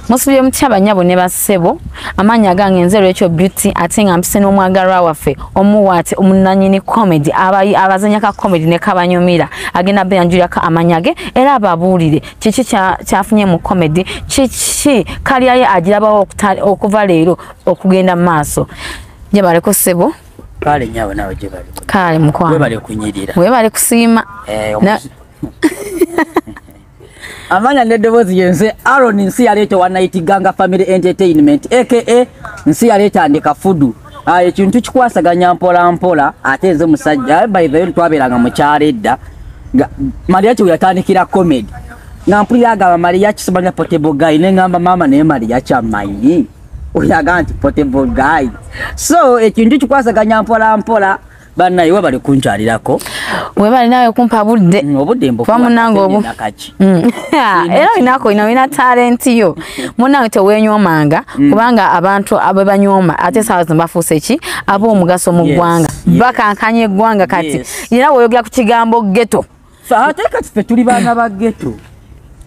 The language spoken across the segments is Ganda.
Musubye mutya bannyabo ne bassebo, amaanyi agange nze Rachel Beauty, ate nga mpise n'omwagalwa waffe omuwaate omunanyini comedy, abazanya ka comedy ne kabanyumira, agenda beyanjulirako amannya ge era ababuulire kiki kyafunye mu comedy, kiki career ye agirabawo okuva leero okugenda mu maaso. Gyebaleko ssebo. Kale nyawe nawe gyebaleko. Kale mukwano. Webale kunyirira. Webale kusiima. Amanya n'eddoboozi yenze Aaron Nsi yaleeta wa Night Gang Family Entertainment aka Nsi yaleeta ndeka fudu. Ekintu kikwasaganya mpola mpola, ate nze musajja by the way twabeeranga mu kyalo edda nga Mariachi we yatandikira comedy, nga mpulira agamba Mariachi simanya Portable Guy, ne ngamba maama naye Mariachi amanyi oyaga nti Portable Guy. So ekintu kikwasaganya mpola mpola. Bannaye webale kunkyalirako. Webale nawe kumpa budde. Obudde mbukuwa munange obu. Era olinako olina talent yo. Munange teweenyoomanga kubanga abantu abebanyooma ate essaawa zino bafuuse ki ab'omugaso mu ggwanga. Bakankanya eggwanga kati. Era bw'oyogera ku kigambo ghetto. Ate kati ffe tuli baana ba ghetto.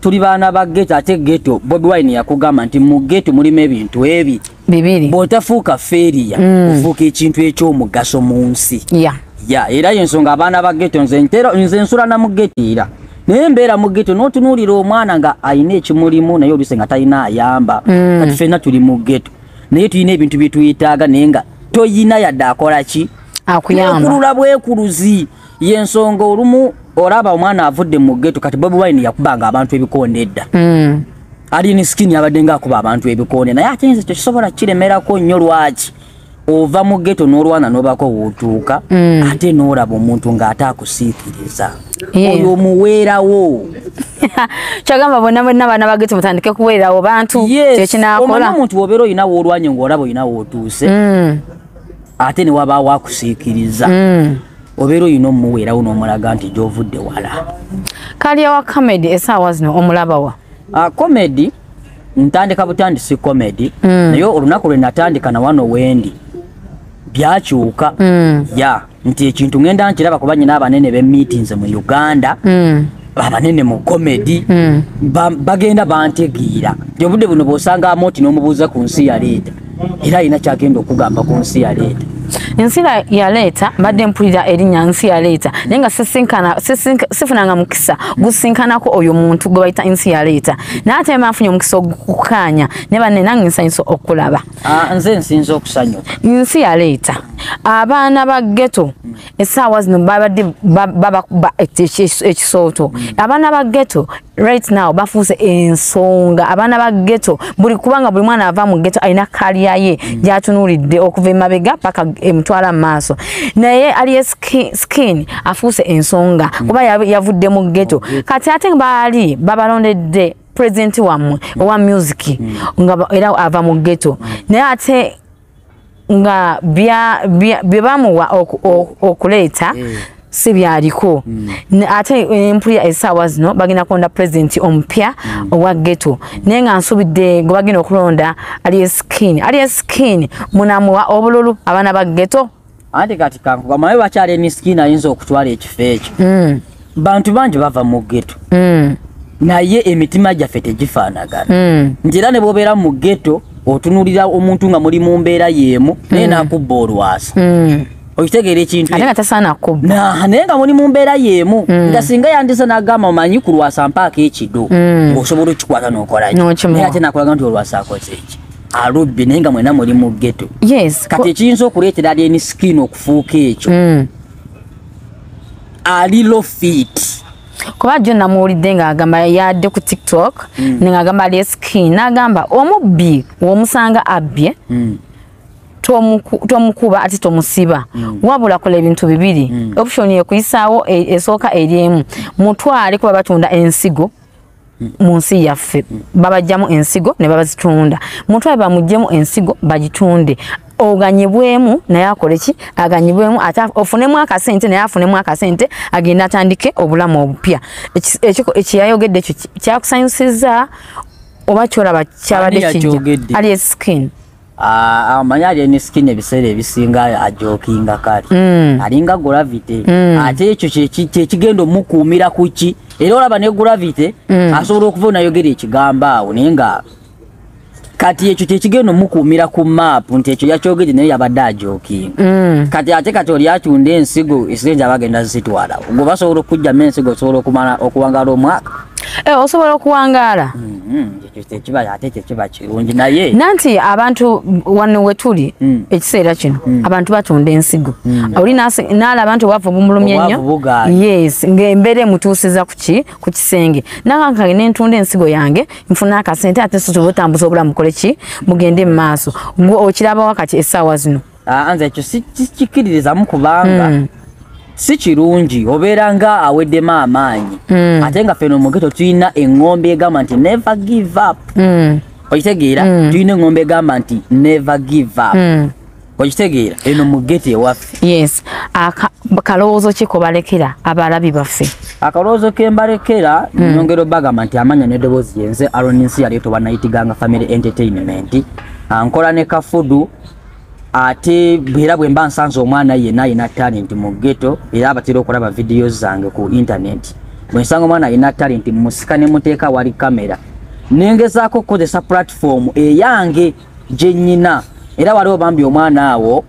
Tuli baana ba ghetto, ate ghetto Bobi Wine yakugamba nti mu ghetto mulimu ebintu ebi bibiri. Bw'otafuuka failure, ofuuka ekintu eky'omugaso mu nsi. Era y'ensonga abaana ba ghetto nze nsula na mu ghetto era. Naye mbeera mu ghetto n'otunuulira omwana nga alina ekimulimu naye oluusi nga talina ayamba. Kati ffenna tuli mu ghetto. Naye tulina ebintu bye tuyetaaga naye nga toyina yadde akola ki? Akuyamba. Weekulula bwekuluzi. Y'ensonga olumu olaba omwana avudde mu ghetto kati Bobi Wine yakubanga abantu ebikonde edda. Alien Skin yabadde nga akuba abantu ebikonde naye ate nze tekisobola kiremerako nnyo. Lwaki ova mu ghetto n'olwana n'obako w'otuuka ate n'olaba omuntu ng'ate akusiikiriza oyo omuweerawo. Kyagamba bonna bonna abaana ba ghetto mutandike kuweerawo bantu. Kyekinaakola. Omanyi omuntu bw'obeera olina w'olwanye ng'olaba olina w'otuuse ate ne wabaawo akusiikiriza obeera olina omuweerawo n'omulaga nti gy'ovudde wala. Career wa comedy essaawa zino omulabawa? Comedy ntandika butandisi comedy naye olunaku lwe natandika na wano wendi byakyuka. Ya nti ekintu ngenda nkiraba kuba nyina abanene be meetings mu Uganda abanene mu comedy bagenda bantegeera. Obudde buno bw'osanga Amoti n'omubuuza ku nsi yaleeta era alina kyagenda okugamba ku nsi yaleeta. Nsi yaleeta mbadde mpulira erinnya Nsi yaleeta naye nga sifunanga mukisa gusinkanako oyo muntu gwe bayita Nsi yaleeta, naye ate nfunye omukisa ogukkaanya ne banne nange nsanyusa okulaba. Nze nsinze okusanyuka. Nsi yaleeta abaana ba ghetto essaawa zino babadde babakuba ekisooto. Abaana ba ghetto right now bafuuse ensonga. Abaana ba ghetto buli kubanga buli mwana ava mu ghetto alina career ye gy'atunuulidde okuva emabega paka emutwala mu maaso, naye Alien Skin afuuse ensonga kuba yavudde mu ghetto. Kati ate baali babalondedde president wammwe owa music nga era ava mu ghetto, naye ate nga bye bamuwa okuleeta si byaliko. Ate mpulira essaawa zino bagenda kulonda president omupya owa ghetto, naye nga nsuubidde gwe bagenda okulonda Alien Skin. Alien Skin munamuwa obululu abaana ba ghetto? Anti kati kankugambe bakyali Alien Skin ayinza okutwala ekifo ekyo. Bantu bangi bava mu ghetto naye emitima gyaffe tegifaanagana. Nti era ne bw'obeera mu ghetto otunuulira omuntu nga muli mu mbeera y'emu naye n'akubba olwasa. Okitegeera ekintu ate nga tasaana kubba. Naye nga muli mu mbeera y'emu nga singa yandise n'agamba omanyi ku lwasa mpaako ekido ng'osobola okikwata n'okola ki, naye ate n'akulaga nti olwasa akoze eki alubbi, naye nga mwena muli mu ghetto. Kati ekiyinza okuleetera Alien Skin okufuuka ekyo ali low fit. Kuba jjo namuwulidde ng'agamba yadde ku TikTok ng'agamba Alien Skin n'agamba omubbi w'omusanga abbye tomukuba ate tomusiba, wabula kola ebintu bibiri. Option ekuyisaawo esooka eri emu, mutwale kuba batunda ensigo mu nsi yaffe, babajjamu ensigo ne babazitunda, mutwale bamuggyemu ensigo bagitunde, oganyibwemu naye akole ki, aganyibwemu ate ofunemu akasente naye afunemu akasente agende atandike obulamu obupya. Ekiyayogedde ekyo kyakusanyusizza oba kyolaba kyabadde kijja? Alien Skin Amanyi Alien Skin ebiseera ebisinga ajokinga kale alinga Gravity, ate ekyo kyekigenda omukuumira ku ki, era olaba ne Gravity asobola okuva nayogera ekigambo awo naye nga Kati ekyo kyekigenda omukuumira ku maapu nti ekyo yakyogedde naye yabadde ajokinga. Kati ate kati oli atunda ensigo, esente abagenda zitwala, gwe basobola okugjamu ensigo, osobola okumala okuwangaala omwaka. Osobola okuwangaala. Ekyo ate kyekiba kirungi naye nanti abantu wano wetuli ekiseera kino abantu batunda ensigo. Oli n'alaba nti obwavu bumulumye nnyo, yes, ng'embeera emutuusiza kuki ku kisenge, nankange nentunda ensigo yange nfuna akasente, ate sosobola otambuza obulamu kole ki mugende mu maaso. Okiraba wakati essaawa zino nze ekyo sikikiririzamu kubanga si kirungi, obeera nga aweddemu amaanyi. Ate nga ffeno mu ghetto tulina eŋŋombe egamba nti never give up. Okitegeera? Tulina eŋŋombe egamba nti never give up. Okitegeera? Eno mu ghetto ewaffe. Yes. Kalowoozo ki kobalekera abalabi baffe? Akalowoozo ke mbalekera, nyongera obagamba nti amanya n'eddoboozi yenze Aaron Nsi yaleeta owa Night Gang Family Entertainment. Nkola ne Kafudu, ate era bwe mba nsanze omwana yenna alina talent mu ghetto, era abatera okulaba vidiyo zange ku internet, bwe nsanga omwana alina talent musika ne muteeka wali kamera, nengezaako okukozesa platform eyange gye nnyina. Era waliwo bambi omwana awo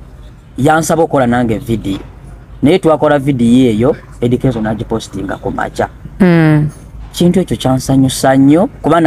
yansaba okukola nange vidiyo, naye twakola vidiyo eyo Eddy Kenzo n'agipostinga ku makya. Kintu ekyo kyansanyusa nnyo kuba